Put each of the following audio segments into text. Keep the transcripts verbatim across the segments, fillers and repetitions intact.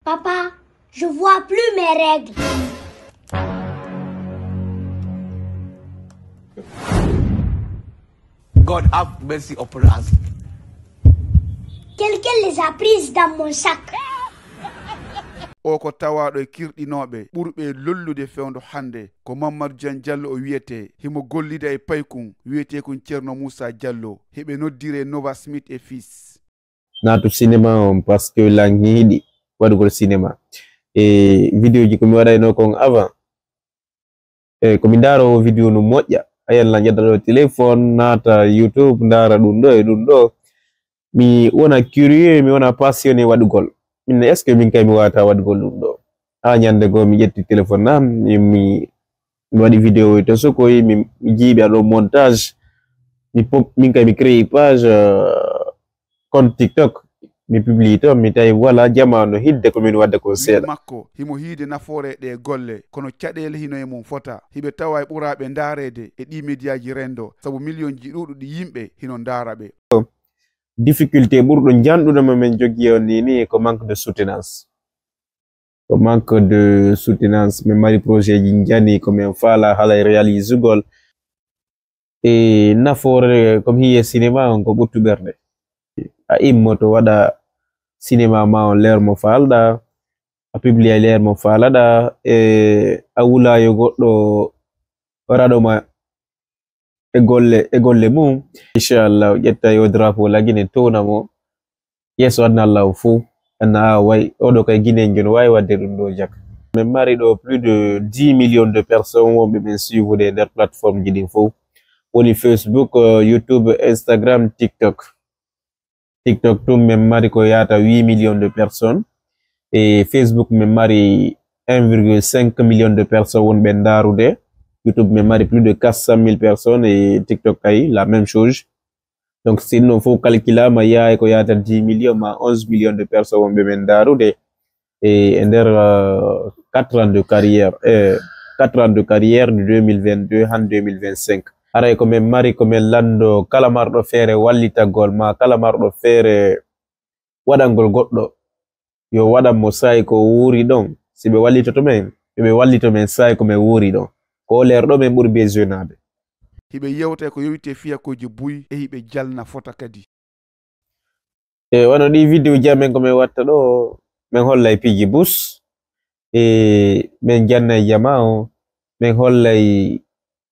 Papa, je vois plus mes règles. God have mercy upon us. Quelqu'un les a prises dans mon sac. O ko tawaaɗo e kirɗinooɓe ɓurɓe e lollude fewndo hannde, ko Mamadou Diagne Diallo o wiyetee, himo gollida e paykun wiyeteekun Ceerno Muusaa Diallo, hiɓe noddiree Nova Smith et Fils. Naatu cinéma on parce que langi yiɗi waɗugol cinéma. E vidéo ji ko mi waɗayno kon avant, e ko mi ndaaro o vidéo no moƴƴa, a yalla ƴetta ɗo téléphone, naata YouTube, ndaara ɗum ɗo e ɗum ɗo. Mi wona curieux, mi wona passionné waɗugol. Min est-ce que min kay mi wawata waɗugol ɗum ɗo? Ha ñande goo mi ƴetti téléphone am, mi mi waɗi vidéo e to sokoy, mi mi jiiɓi aɗo montage. Mi pop min kay mi créé page, euh, compte TikTok. Mi publie toon, mi tawi voilà, jamaanu hidde ko min wadde ko seeɗa. Makko himo hiide nafoore e ɗee golle, kono caɗeele hino e mum fota. Hiɓe tawa e ɓuraaɓe ndaareede e ɗii mediyaaji renndo, sabu miliyonji ɗuuɗuɗi yimɓe hino ndaara ɓe. Difficulté ɓurɗo njanɗude mo min jogii on nii nii ko manque de soutenance. Ko manque de soutenance. Min mari projet ji njani ko min faala haala e réalisugol. E nafoore ko mi hiye cinéma on ko ɓuttu ɓernde. A immoto waɗa cinéma ma on leer mo faalɗa, a publia leer mo faalaɗa, e a wulayo goɗɗo raɗo ma e golle e golle mum. Inchallah o ƴetta yo drapeau lagine towna mo yeeso aduna allahu fou. Anna a way oɗo kay guinéen jon wawi wadde ɗum ɗo jak. Min mari ɗo plus de dix millions de personnes wonɓe min suivre e nder plateforme ji ɗin fof, woni Facebook, euh, YouTube, Instagram, TikTok. TikTok tun min mari ko yata huit millions de personnes, e Facebook min mari un virgule cinq million de personnes wonɓe ndarude. YouTube min mari plus de quatre cent mille personnes, e TikTok kay la même chose. Donc si ɗum ɗon fof calculama yahay ko yata dix millions ma onze millions de personnes wonɓe min ndarude e e nder, euh, quatre ans de carrière, e quatre ans de carrière de deux mille vingt-deux han deux mille vingt-cinq. Haray ko min mari ko min lanndo kala marɗo feere wallitagol ma kala marɗo feere waɗangol goɗɗo, yo waɗan mo saa'i ko o wuuri ɗon. Si ɓe wallitoto men, yo ɓe wallito men saa'i ko min wuuri ɗon. Ko o leerɗo min ɓuri besoinaade. Hiɓe yewta e ko yowiti e fiyakuuji buy e hiɓe jalna fota kadi. E wano ɗi vidéo ji amen ko min watta ɗo, min hollay piiji bus, e min jannay jama o, min hollay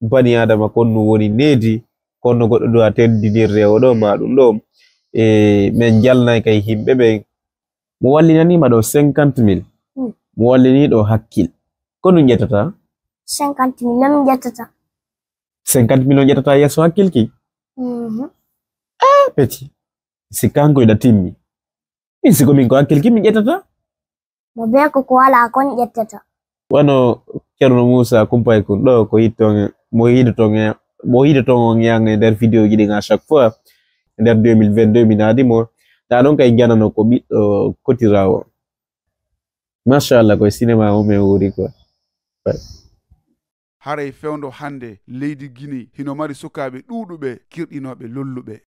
bani adama kon no woni needi, kon no goɗɗo duwa teddinirde o ɗo ma ɗum ɗo. E min jalnay kay himɓe ɓen. Mo wallinanima ɗo cinquante mille. Mo wallini ɗo hakkil. Ko ɗum ƴettata? Cinquante mille non ƴettata. Cinquante mille on ƴettata yeeso hakkil ki? Mhm. Ah, petit. Si kanko ina timmi. Min si ko min ko hakkil ki min ƴettata? Mo bee ko ko walaa kon ƴettata. Wano Ceerno Muusa Kumpay kun ɗo ko yitton mo yiidoton mo yiidoton on yang e nder vidéo ji ɗin à chaque fois e nder deux mille vingt-deux mi naadi mo. Nda ɗon kay janano ko ɓiɗɗo kotirawo. Machallah koye cinéma o min wuuri quoi. Haray fewndo hannde leydi Guinée hino mari sukaaɓe ɗuuɗuɓe kirɗinooɓe lolluɓe.